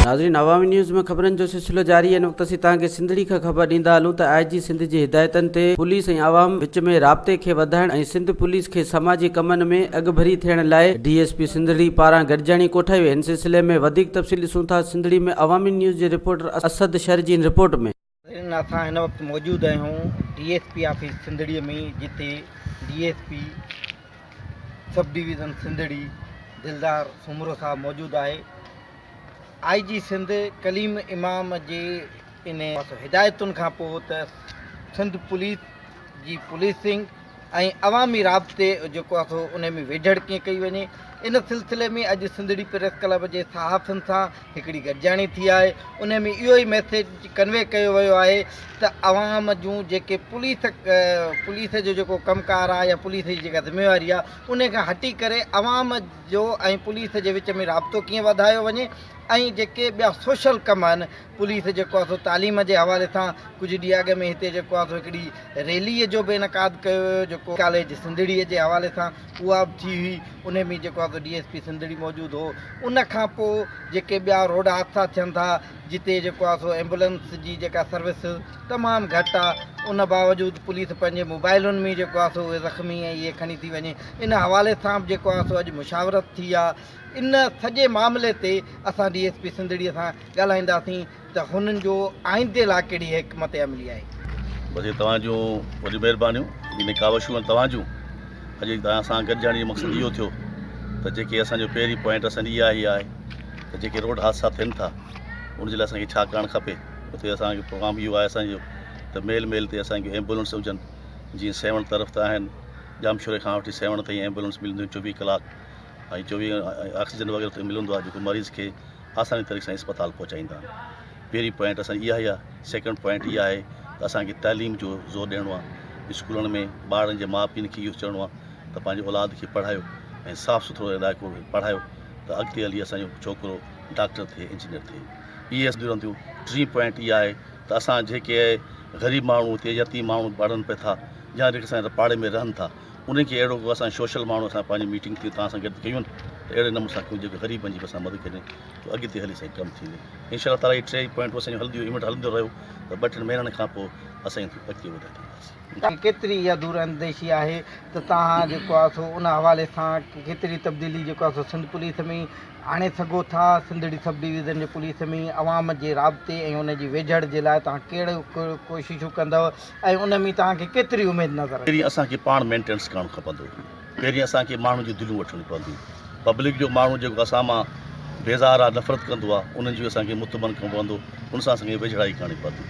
ناظرين عوامي نيوز ۾ خبرن جو سلسلو جاري آهي ان وقت اسين توهان کي سنڌڙي کان خبر ڏيندا هلون ته آء جي سنڌ جي هدايتن تي پوليس ۽ عوام وچ ۾ رابطي کي وڌائڻ ۽ سنڌ پوليس کي سماجي ڪمن ۾ اڳڀري ٿيڻ لاء ڊي ايس پي سنڌڙي پاران گڏجاڻي ڪوٺائي وئي ان سلسلي ۾ وڌيڪ تفصيل ڏسون ٿا سنڌڙي ۾ عوامي نيوز جي رپورٽر اسد شر جي هن رپورٽ ۾. ناظرين اسان هن وقت موجود آهيون D S P office Sindhri ۾ جتي D S P sub division Sindhri Dildar Soomro صاحب موجود آهي آئي جي سنڌ ڪليم امام جي ان هدايتن کان پوء ته سنڌ پوليس جي پوليسنگ ۽ عوامي رابطي جيڪو آهي سو ان ۾ ويجهڙ ڪيئن ڪئي وڃي ان سلسلي ۾ اڄ سنڌڙي پريس ڪلب جي صحافين سان هڪڙي گڏجاڻي ٿي آهي ان ۾ اهو ئي ميسيج ڪنوي ڪيو ويو آهي ته عوام جون جيڪي پوليس پوليس جو جيڪو ڪم ڪار آهي يا پوليس جي جيڪا ذميواري آهي ان کان هٽي ڪري عوام جو ۽ پوليس جي وچ ۾ رابطو ڪيئن وڌايو وڃي ۽ جيڪي ٻيا سوشل ڪم آهن پوليس جيڪو آهي سو تعليم جي حوالي سان ڪجهه ڏينهن اڳ ۾ هتي جيڪو آهي سو هڪڙي ريلي جو به انعقاد ڪيو ويو جيڪو ڪاليج سنڌڙي جي حوالي سان اها به ٿي هئي انهي ۾ جيڪو آهي سو ڊي ايس پي سنڌڙي موجود هو ان کان پوء جيڪي ٻيا روڊ حادثا ٿين ٿا جتي جيڪو آهي سو ايمبولنس جي جيڪا سروس تمام گهٽ آهي ان باوجود پوليس پنهنجي موبائلن ۾ جيڪو آهي سو اهي زخمي ۽ اهي کڻي ٿي وڃي ان حوالي سان به جيڪو آهي سو اڄ مشاورت ٿي آهي ان سڄي معاملي تي اسان ڊي ايس پي سنڌڙي سان ڳالهائينداسين ته هنن جو آئيندي لاء ڪهڙي حڪمت عملي آهي. بس هي توهان جون وڏيون مهربانيون جنهن ڪاوشون آهن توهان جون اڄ توهان سان گڏجاڻي جو مقصد اهو ٿيو ته جيڪي اسان جو پهرين پوائنٽ اسان جي اها ئي آهي ته جيڪي روڊ حادثا ٿين ٿا ان جي لاء اسان کي ڇا ڪرڻ کپي اتي اسان کي پروگرام اهو آهي اسان جو ته ميل ميل تي اسان کي ايمبولنس هجن جيئن سيوهڻ طرف ته آهن ڄامشوري کان وٺي سيوهڻ تائين ايمبولنس ملنديون 24 ڪلاڪ ۽ 24 آڪسيجن وغيره اتي ملندو آهي جيڪو مريض کي آساني طريقي سان اسپتال پهچائيندا آهن پهرين پوائنٽ اسان جي اها ئي آهي سيڪنڊ پوائنٽ اها آهي ته اسانکي تعليم جو زور ڏيڻو آهي اسڪولن ۾ ٻارن جي ماء پيئن کي اهو چوڻو آهي ته پنهنجي اولاد کي پڙهايو ۽ صاف سٿرو علائقو پڙهايو ته اڳتي هلي اسانجو ڇوڪرو ڊاڪٽر ٿئي انجنيئر ٿئي اهي اسان رهنديون ٽين پوائنٽ اها آهي ته اسان جيڪي غريب ماڻهو اتي يتيم ماڻهو پڙهن پيا ٿا يا جيڪي اسان جي پاڙي ۾ رهن ٿا انهن کي اهڙو ڪو اسان سوشل ماڻهو اسان پنهنجي ميٽنگ ٿي توهان سان گڏ ڪيون ته اهڙي نموني سان ڪيون جيڪو غريبن جي به اسان مدد ڪجي ته اڳتي هلي سائين ڪم ٿيندو انشاء الله تعالي هي ٽي پوائنٽ اسان جو هلنديون ايونٽ هلندو رهيو ته ٻه ٽن مهينن کان پوء اسان اڳتي وڌائينداسين. ڪيتري اها دور انديشي آهي ته توهان جيڪو آهي سو ان حوالي سان ڪيتري تبديلي جيڪو آهي سو سنڌ پوليس ۾ آڻي سگهو ٿا، سنڌڙي سب ڊويزن جي پوليس ۾ عوام جي رابطي ۽ ان جي ويجهڙ جي لاء توهان ڪهڙيون ڪوششون ڪندؤ ۽ ان ۾ توهان کي ڪيتري اميد نظر اچي ٿي؟ پهرين اسان کي پاڻ مينٽينس ڪرڻ کپندو، پهرين اسان کي ماڻهن جون دليون وٺڻيون پونديون، پبلڪ جو ماڻهو جيڪو اسان مان بيزار آهي، نفرت ڪندو آهي، انهن جي اسان کي مطمئن ڪرڻو پوندو، ان سان اسان کي ويجهڙائي ڪرڻي پوندي،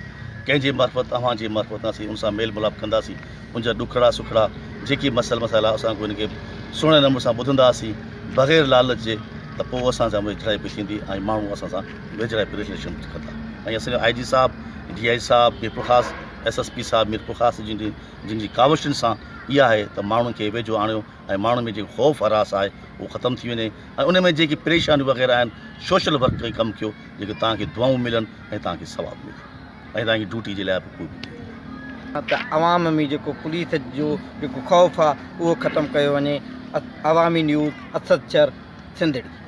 ڪنهن جي معرفت اوهان جي معرفت اسين ان سان ميل ملاپ ڪنداسين، ان جا ڏکڙا سکڙا جيڪي مسئلا مسائل اسان کي ان کي سهڻي نموني سان ٻڌنداسين بغير لالچ جي ته پوء اسان سان ويجهڙائي به ٿيندي ۽ ماڻهو اسان سان ويجهڙائي به رليشن ڪندا ۽ اسان جو آء جي صاحب ڊي I جي صاحب ميرپورخاص ايس ايس پي صاحب ميرپورخاص جن جي جن جي ڪاوشن سان اها آهي ته ماڻهن کي ويجهو آڻيو ۽ ماڻهن ۾ جيڪو خوف هراس آهي اهو ختم ٿي وڃي ۽ ان ۾ جيڪي پريشانيون وغيره آهن سوشل ورڪ ۽ ڪم ڪيو جيڪي توهان کي دعائون ملن ۽ توهان کي ثواب ملي ۽ توهان جي ڊيوٽي جي لاء به ڪوئي به ته عوام ۾ جيڪو پوليس جو جيڪو خوف آهي اهو ختم ڪيو وڃي عوامي نيوز اسد شر سنڌڙي.